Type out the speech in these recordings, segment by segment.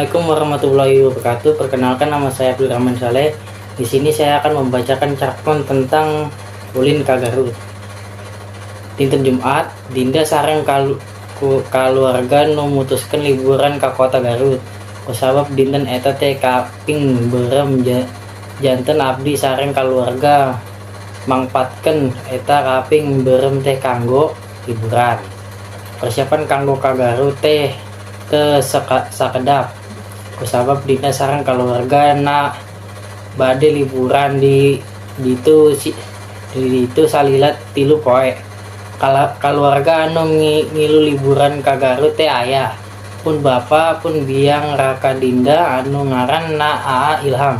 Assalamualaikum warahmatullahi wabarakatuh. Perkenalkan, nama saya Abdul Rahman Saleh. Di sini saya akan membacakan cerpen tentang Ulin ka Garut. Dinten Jumat, Dinda sareng kaluarga nu mutuskeun liburan ka kota Garut. Kusabab dinten eta teh kaping beureum, janten abdi sareng kaluarga mangpaatkeun eta kaping beureum teh kanggo liburan. Persiapan kanggo ka Garut teh teu sakedap. Kusabab Dinda sareng kaluarga na bade liburan di ditu si di ditu salila 3 poe. Kaluarga anu ngilu liburan ka Garut teh aya pun bapa, pun biang, raka Dinda anu ngaranna Aa Ilham.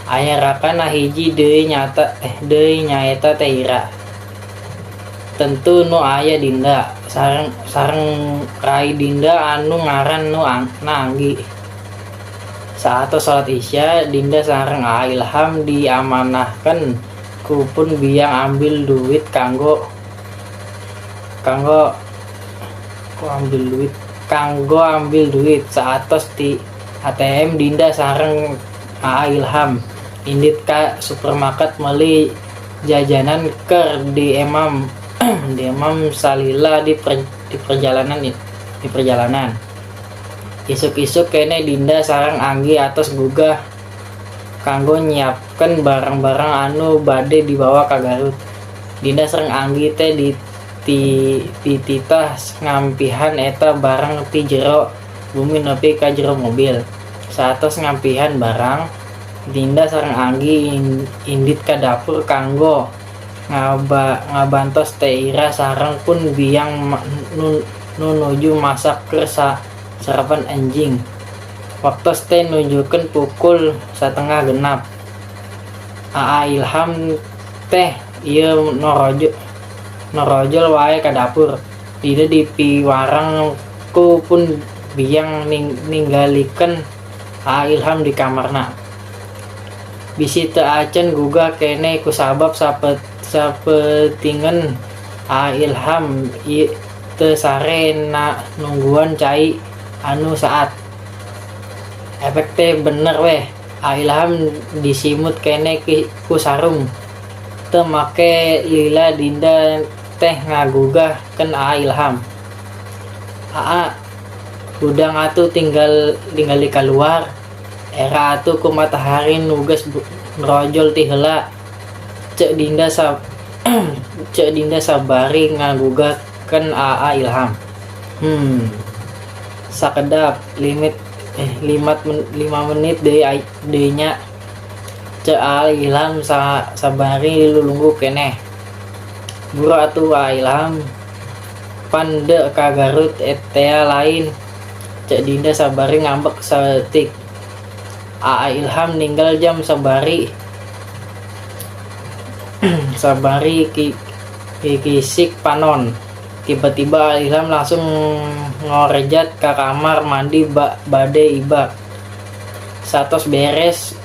Aya rakana hiji deui nyata eh deui nyaeta Teh Ira. Tentu nu aya Dinda sareng sareng rai Dinda anu ngaranna Anggi. Saatos salat Isya, Dinda sareng Aa Ilham diamanahkeun ku pun biang ambil duit kanggo kanggo kok ambil duit kanggo ambil duit. Saatos ti ATM, Dinda sareng Aa Ilham indit ka supermarket meuli jajanan keur diemam salila di perjalanan. Isuk-isuk keneh Dinda sareng Anggi atos gugah kanggo nyiapkeun barang-barang anu bade dibawa ka Garut. Dinda sareng Anggi teh dititah ngampihan eta barang ti jero bumi nepi ka jero mobil. Saatos ngampihan barang, Dinda sareng Anggi indit ka dapur kanggo ngabantos Teh Ira sareng pun biang nu nuju masak keur sarapan enjing. Waktos teh nunjukkeun pukul 5.30. Aa Ilham teh ieu norojol wae ka dapur. Dinda dipiwarang ku pun biang ninggalikeun Aa Ilham di kamarna. Bisi teu acan gugah keneh kusabab sapeutingan Aa Ilham teu sare na nungguan cai anu saat. Efek teh bener weh. Aa Ilham disimut keneh ku sarung. Teu make lila Dinda teh ngagugahkeun Aa Ilham. "Aa, hudang atuh tinggali kaluar. Era atuh ku matahari nu geus ngrojol ti heula," Cek Dinda sabari ngagugahkeun Aa Ilham. Sakedap limit eh 5 menit deui deui nya," cek Aa Ilham sabari lulungguh keneh. "Buru atuh, Aa Ilham, pan deuk ka Garut tea lain," cek Dinda sabari ngambek saeutik. Aa Ilham ninggal jam sabari sabari kikisik panon. Tiba-tiba Aa Ilham langsung ngorejat ka kamar mandi bade ibak. Saatos beres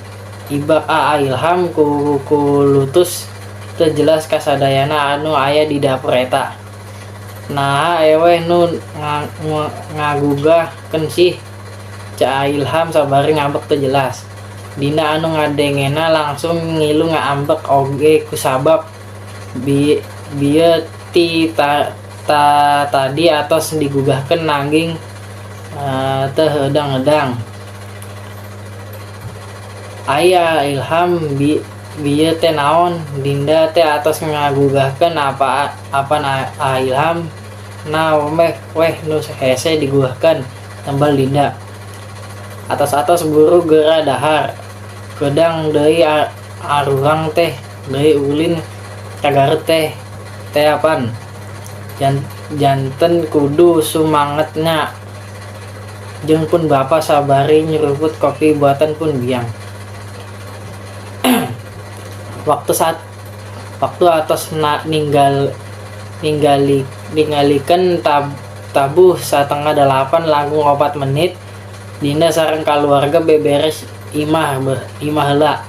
ibak, Aa Ilham kukulutus teu jelas kasadayana anu aya di dapur eta. "Naha eweh nu ngagugahkeun sih?" cek Aa Ilham sabari ngambek teu jelas. Dinda anu ngadengena langsung ngilu ngambek oge kusabab bieu ti tadi atos digugahkeun nanging teu heudang-heudang. "Ai Aa Ilham, bieu teh naon? Dinda teh atos ngagugahkeun apa apan Aa Ilham na weh nu hese digugahkeun," tembal Dinda. "Atos-atos buru geura dahar. Keudang deui arurang teh deui ulin ka Garut teh tea pan. Janten kudu sumanget nya jeung pun bapa," sabari nyeruput kopi buatan pun biang. Waktu atos na ninggal ninggali ningalikeun tabuh 7.30 langkung 4 menit, Dinda sareng kaluarga beberes imah heula,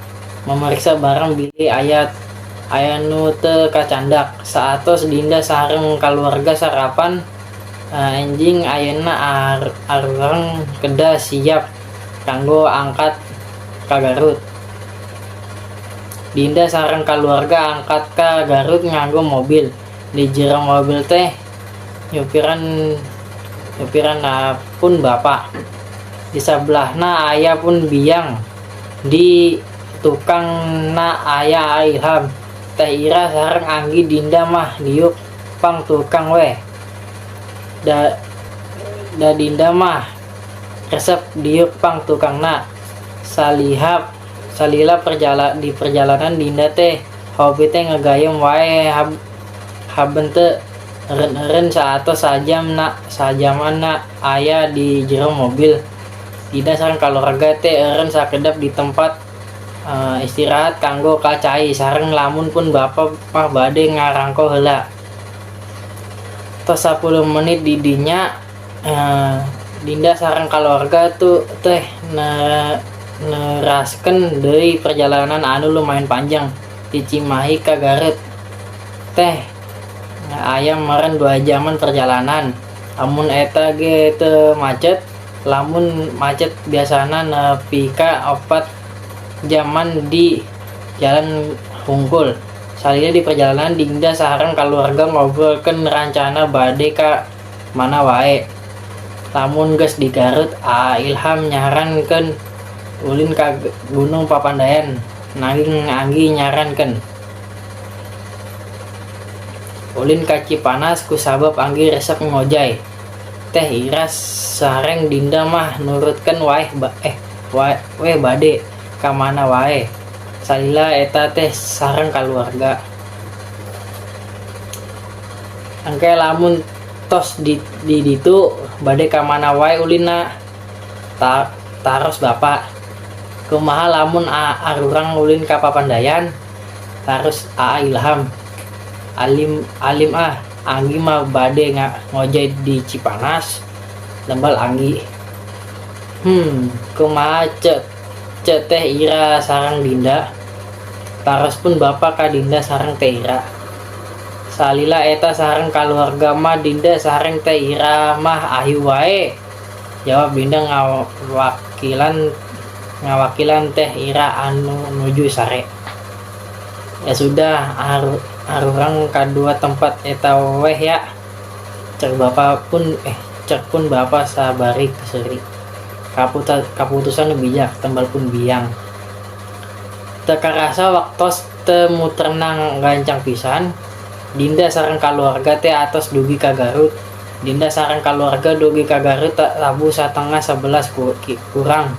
memeriksa barang bilih aya aya nu teu kacandak. Saatos Dinda sareng kaluarga sarapan, enjing ayeuna arurang kedah siap Kanggo angkat ka Garut. Dinda sareng kaluarga angkat ka Garut nganggo mobil. Di jero mobil teh nyupiran nyupiran pun bapa. Di sabelahna aya pun biang. Di tukangna aya Ilham. Teh Ira sareng Anggi Dinda mah diuk pang tukang weh. Da Dinda mah resep diuk pang tukangna. Salihap salila di perjalanan Dinda teh hobi teh ngegayem wae haben teu eureun-eureun saatos sajam na sajaman na aya di jero mobil. Dinda sareng kaluarga teh eureun sakedap di tempat istirahat kanggo ka cai sareng lamun pun bapa mah bade ngarangko heula. Tos 10 menit di dinya Dinda sareng kaluarga tuh teh neraskeun deui perjalanan anu lumayan panjang di Cimahi ka Garut teh aya meureun 2 jaman perjalanan lamun eta ge teu macet. Lamun macet biasana nepi ka 4 jaman di jalan hungkul. Salila di perjalanan Dinda sareng kaluarga ngobrolkeun rancana bade ka mana wae lamun geus di Garut. A Ilham nyarankeun ulin ka Gunung Papandayan, nanging Anggi nyarankeun ulin ka Cipanas kusabab Anggi resep ngojay. Teh Ira sareng Dinda mah nurutkeun wae we bade ka mana wae. Salila eta teh sareng kaluarga. Engke lamun tos di ditu bade ka mana wae ulinna? Taros bapa. Kumaha lamun arurang ulin ka Papandayan? Taros Aa Ilham. Alim alim ah, Anggi mah bade ngojay di Cipanas, tembal Anggi. Kumaha cek cek Teh Ira sareng Dinda? Taros pun bapa ka Dinda sareng Teh Ira. Salila eta sareng kaluarga mah Dinda sareng Teh Ira mah ahiu wae, jawab Dinda ngawakilan ngawakilan Teh Ira anu nuju sare. Ya sudah, arurang kadua tempat eta weh ya, cek pun bapa sabari seuri. Kaputusan nu bijak, tembal pun biang. Teu karasa waktos teu muterna gancang pisan. Dinda sareng kaluarga teh atos dugi ka Garut. Dinda sareng kaluarga dugi ka Garut tabuh 10.30 kurang.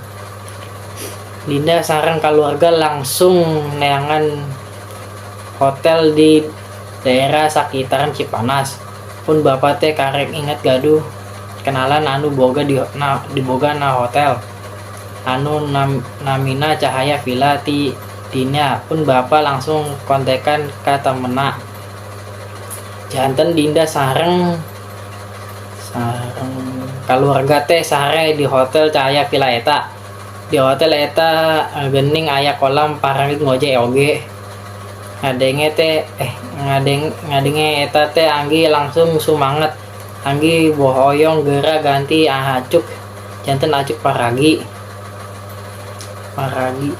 Dinda sareng kaluarga langsung neangan hotel di daerah sakitaran Cipanas. Pun bapa teh karek inget gaduh kenalan anu boga di na, diboga na hotel anu namina Cahaya Villa. Ti dinya pun bapa langsung kontekan ka temenna. Janten Dinda sareng sareng kaluarga teh sare di hotel Cahaya Villa eta. Di hotel eta geuning aya kolam paragi ngojay oge. Ngadenge teh eh ngadeng ngadenge eta teh Anggi langsung sumanget. Anggi bohoyong geura ganti acuk, janten acuk paragi paragi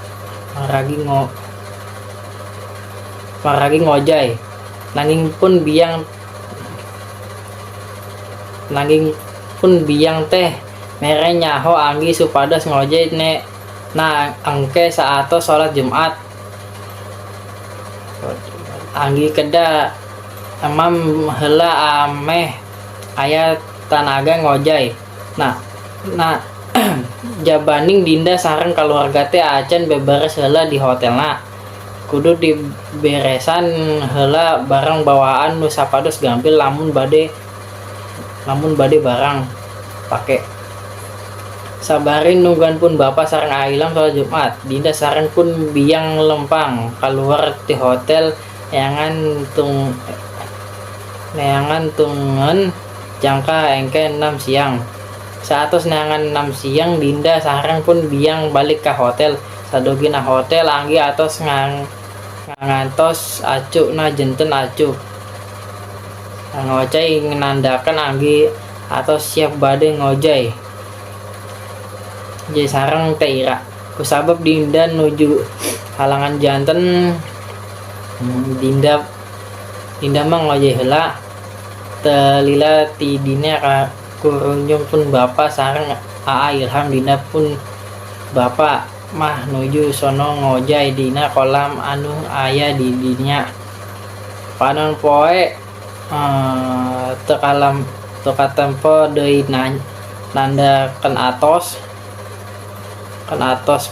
paragi ngo paragi ngojay. Nanging pun biang teh mere nyaho Anggi supados ngojay ne na engke saatos salat Jumat. Anggi kedah emam heula ameh aya tanaga ngojay. Nah, jabaning Dinda sareng kaluarga teh acan beberes heula di hotelna. Kudu diberesan heula barang bawaan nu sapados gampil lamun bade barang pake. Sabari nungguan pun bapa sareng A Ilham salat Jumat, Dinda sareng pun biang lempang kaluar ti hotel neangan tungen jangka engke 6 siang. Saatos neangan 6 siang, Dinda sareng pun biang balik ka hotel. Sadugi na hotel Anggi atos ngantos acuk na, janten acuk ngocai nandakan Anggi atos siap bade ngojay. je sareng Teh Ira. Kusabab Dinda nuju halangan janten Dinda Dinda mah ngojay heula teu lila ti dinya kurunjung pun bapa sareng Aa Ilham. Dinda pun bapa mah nuju sono ngojay dina kolam anu aya di dinya. Panon poe teu katempo deui nandakeun atos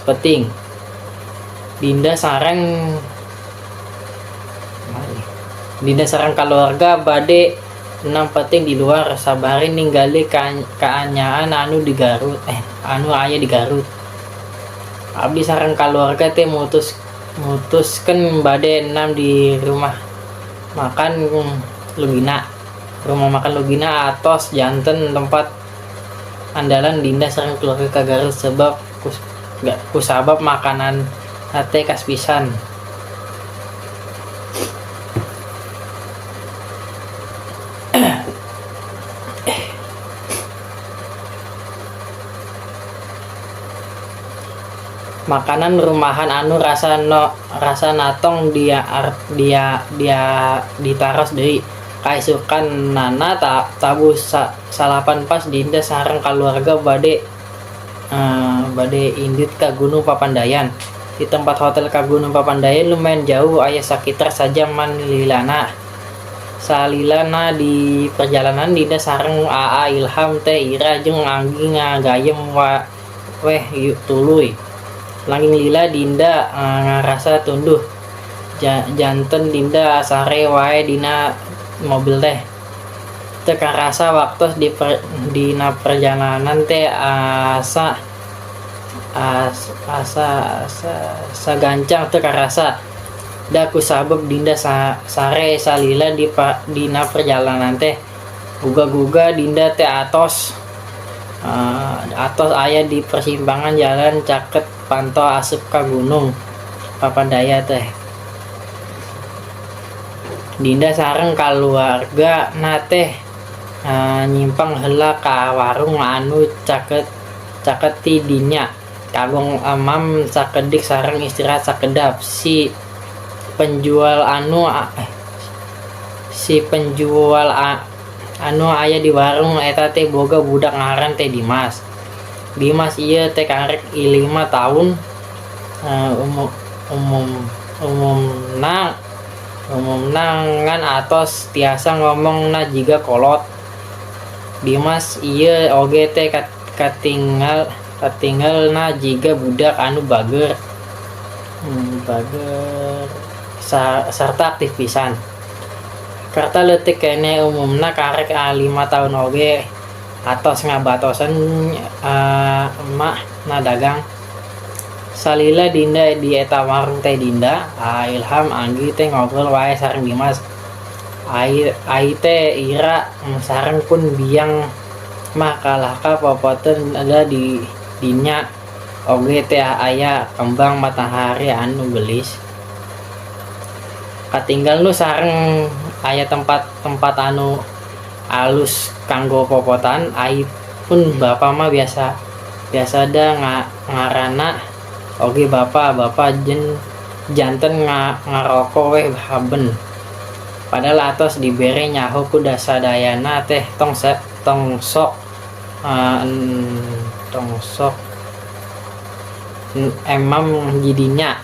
peuting. Dinda sareng kaluarga bade enam peuting di luar sabari ninggali kaanyaan anu di Garut anu aya di Garut. Abdi sareng kaluarga teh mutuskeun bade enam di rumah makan Lugina. Rumah makan Lugina atos janten tempat andalan Dinda sareng keluarga ka Garut sebab kusabab makanan teh khas pisan. Makanan rumahan anu rasana tong dia dia dia ditaros deui. Kaisukanana tabuh 9 pas Dinda sareng kaluarga bade indit ka Gunung Papandayan. Di tempat hotel ka Gunung Papandayan lumayan jauh, aya sakitar sajaman lilana. Salilana di perjalanan Dinda sareng Aa Ilham, Teh Ira jeung Anggi ngagayem weh tuluy. Langing lila Dinda ngarasa tunduh. Janten Dinda sare wae dina mobil teh. Teu karasa waktos dina perjalanan teh asa as, asa, asa sagancang teu karasa. Da kusabab Dinda sare salila dina perjalanan teh. Guga-guga Dinda teh atos aya di persimpangan jalan caket panto asup ka Gunung Papandayan teh. Dinda sareng kaluarga na teh nyimpang heula ka warung anu caket ti dinya. Kagong emam sakedik sareng istirahat sakedap. Si penjual anu aya di warung eta teh boga budak ngaran teh Dimas. Dimas ieu teh karek 5 tahun, umumna ngan atos tiasa ngomongna jiga kolot. Dimas ieu oge teh katinggalna jiga budak anu bager sarta aktif pisan. Karta leutik keneh umumna karek 5 tahun oge atos ngabatosan emak na dagang. Salila Dinda di eta warung teh Dinda, Aa Ilham Anggi teh ngobrol wae sareng Dimas. Ai Teh Ira sareng pun biang mah kalahka popoteun ada di dinya oge teh aya kembang matahari anu geulis. Katinggal nu sareng aya tempat-tempat anu alus kanggo popotan. Ai pun bapa mah biasa da ngaranna oge bapa bapa janten ngaroko weh haben. Padahal atos dibere nyaho ku sadayana teh tong sok emam jidinya.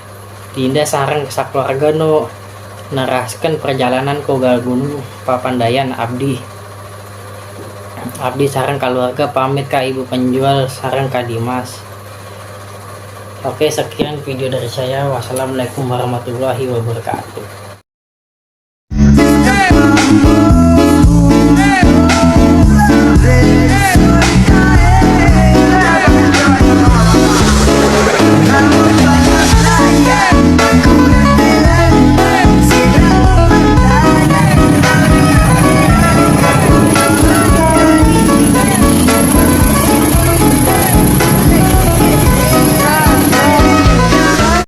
Dinda sareng sakeluarga nu neraskeun perjalanan ka Gunung Papandayan. Abdi sareng kaluarga pamit ka ibu penjual sareng ka Dimas. Oke, sekian video dari saya. Wassalamualaikum warahmatullahi wabarakatuh. Hey! Hey!